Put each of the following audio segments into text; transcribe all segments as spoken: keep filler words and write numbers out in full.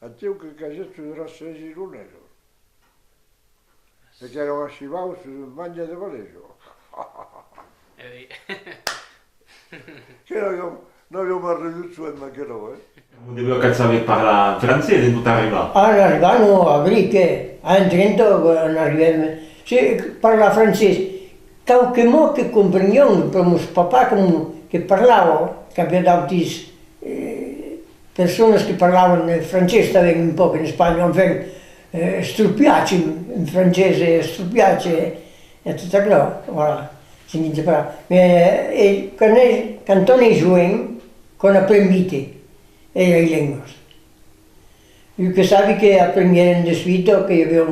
Atiu que casèt sus era sèis ironesos. E qu'èran achivaus sus un mange de valesa. E oui. Que n'aviam, n'aviam arridut soent d'aquerò, eh? Deviá cap saber parlar francés en tot arribar. En arribar, non, a bric, eh. A un trenta, quan arribèrem. Se parlar francés, quauque mot que compreniam, per mos papà com que parlava, qu'aviá d'autis, eh, personas que parlavan, eh, francés tanben un pauc en Espanha, enfin, eh, estropiatge, en francés, eh, estropiatge, e tot aquò, voilà, se ditz pas. Mès, eh, e quand è-, quand òm es joen, qu'òm apren vite, eh, las lengas. Jo que sabi que aprengueren de suita, que i aviá,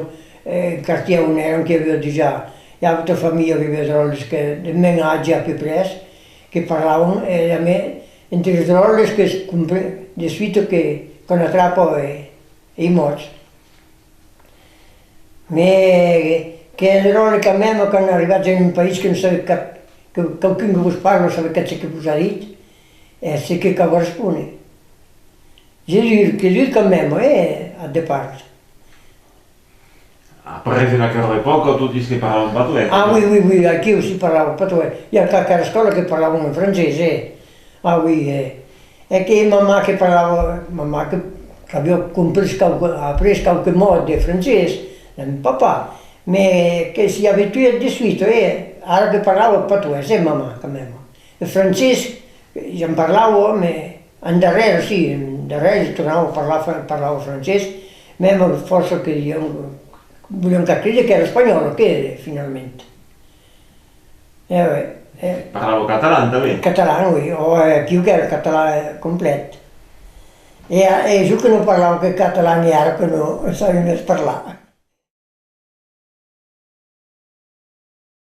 eh, un quartièr on èran, que i aviá dejà, i a autra familha que i aviá dròlles que, de men atge a peu près, que parlavan, e a me, entre es dròlles que es compre-, de suita que, qu'òm atrapa, e, e i mòts. Mès qu'es dròlle quand même, quand arribatz en un país que non sabetz cap, que quauqu'un que vos parla, sabetz cap ce que vos a dit, e ce que cau respóner. Qu'es dur, qu'es dur quand même, eh, ath depart. Après, en aquera epòca, totis que parlavan patoès. Ah, oui, oui, oui, aquiu se parlava patoès. I a quauquas escòlas que parlavan en francés, eh. Ah, oui, eh. E que mamà que parlava, mamà que, qu'aviá comprés quauque, après quauque mot de francés, de mon papà, mès que s'i abituèt de suita, eh. Ara que parlava patoès, eh, mamà, quand même. E francés, ja'm parlava, mès en darrèr, si, en darrèr, tornava a parlar, fa-, parlava francés, mème fòrça que dian, volian cap creire qu'èra espanhòla, que, finalament. E, eh, eh. Parlava catalan, tanben? Catalan, oui, o, eh, aquiu qu'èra catalan, eh, complèt. E, eh, e jo que non parlava que catalan, e ara que non sabi mès parlar.